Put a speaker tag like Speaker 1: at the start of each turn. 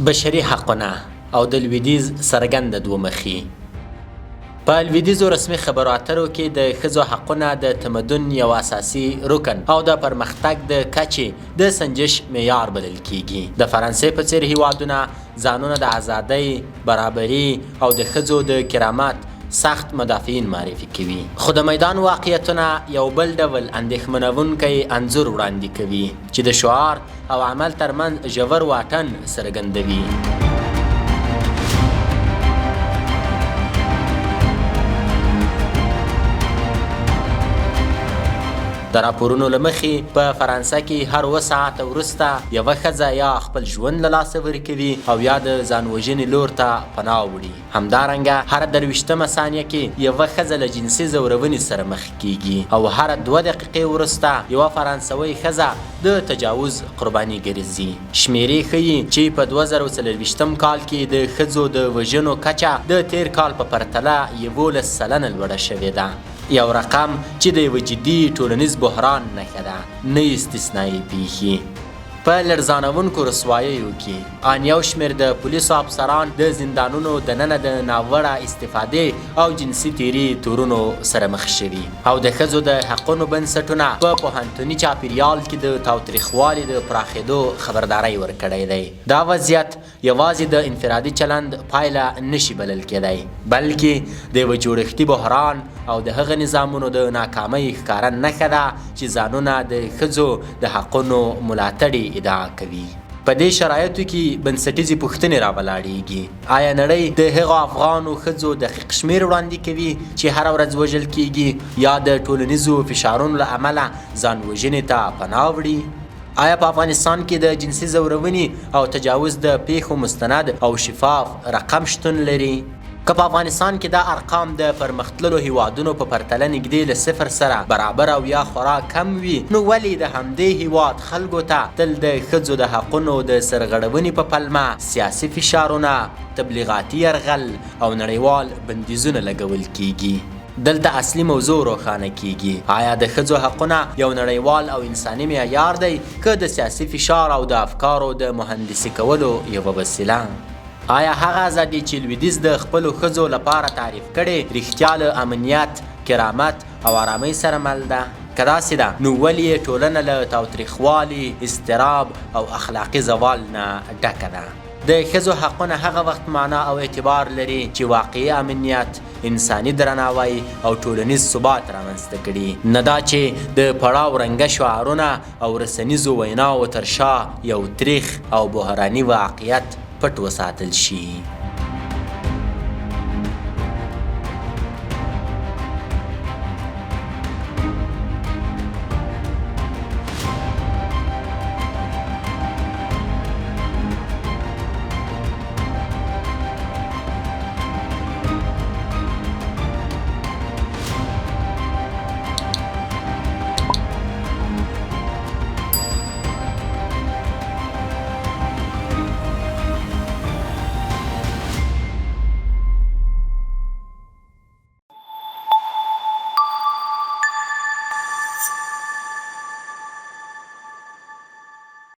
Speaker 1: بشري حقونه او د لویدیځ څرګنده دوه مخي. په لویدیځو رسمي خبرو اترو کې د ښځو حقونه د تمدن یو اساسي رکن او د پرمختګ د کچې د سنجش معیار بلل کیږي. د فرانسې په څیر هیوادونه ځانونه د ازادۍ، برابري او د ښځو د کرامت سخت مدافعین معرفي کوي، خو د میدان واقعیتونه یو بل ډول اندېښمنوونکی انځور وړاندې کوي چې د شعار او عمل ترمنځ ژور واټن څرګندوي. د راپورونو له مخې په فرانسه کې هر اووه ساعته وروسته یوه ښځه یا خپل ژوند له لاسه ورکوي او یا د ځانوژنې لور ته پناه وړي. همدارنګه هره درویشتمه ثانیه کې یوه ښځه له جنسي ځورونې سره مخ کیږي او هره 2 دقیقې وروسته یوه فرانسوۍ ښځه د تجاوز قرباني ګرځي. شمېرې ښيي چې په 2024 کال کې د ښځو د وژنو کچه د تېر کال په پرتله 11% لوړه شوې ده، یو رقم چې د یوه جدي ټولنیز بحران نښه ده، نه استثنايي پېښې. په لړزانوونکو رسواییو کې آن یو شمېر د پولیسو افسران د زندانونو دننه د ناوړه استفادې او جنسي تیري تورونو سره مخ شوي او د ښځو د حقونو بنسټونه په پوهنتوني چاپیریال کې د تاوتریخوالي د پراخېدو خبرداری ورکړی دی. دا وضعیت یوازې د انفرادي چلند پایله نه شي بلل کېدای، بلکې د یوه جوړښتي بحران او د هغه نظامونو د ناکامۍ ښکاره نښه ده چې ځانونه د ښځو د حقونو ملاتړي ادعا کوي. په دې شرایطو کې بنسټیزې پوښتنې راولاړېږي، آیا نړۍ د هغو افغانو ښځو دقیق شمېر وړاندې کوي چې هره ورځ وژل کېږي یا د ټولنیزو فشارونو له امله ځان وژنې ته پناه وړي؟ آیا په افغانستان کې د جنسي ځورونې او تجاوز د پیښو مستند او شفاف رقم شتون لري؟ که په افغانستان کې دا ارقام د پرمختللو هیوادونو په پرتله نږدې له صفر سره برابر او یا خورا کم وي، نو ولې د همدې هیواد خلکو ته تل د ښځو د حقونو د سرغړونې په پلمه سیاسي فشارونه، تبلیغاتي یرغل او نړیوال بندیزونه لګول کیږي؟ دلته اصلي موضوع روښانه کیږي، آیا د ښځو حقونه یو نړیوال او انساني معیار دی که د سیاسي فشار او د افکارو د مهندسي کولو یوه وسیله؟ آیا هغه ازادي چې لویدیځ د خپلو ښځو لپاره تعریف کړې، رښتیا له امنیت، کرامت او آرامۍ سره مل ده؟ که داسې ده، نو ولې یې ټولنه له تاوتریخوالي، اضطراب او اخلاقي زوال نه ډکه ده؟ د ښځو حقونه هغه وخت معنا او اعتبار لري چې واقعي امنیت، انساني درناوی او ټولنیز ثبات رامنځته کړي، نه دا چې د پړاو رنګه شعارونه او رسنیزو ویناوو تر شا یو تریخ او بحراني واقعیت پټ وساتل شي.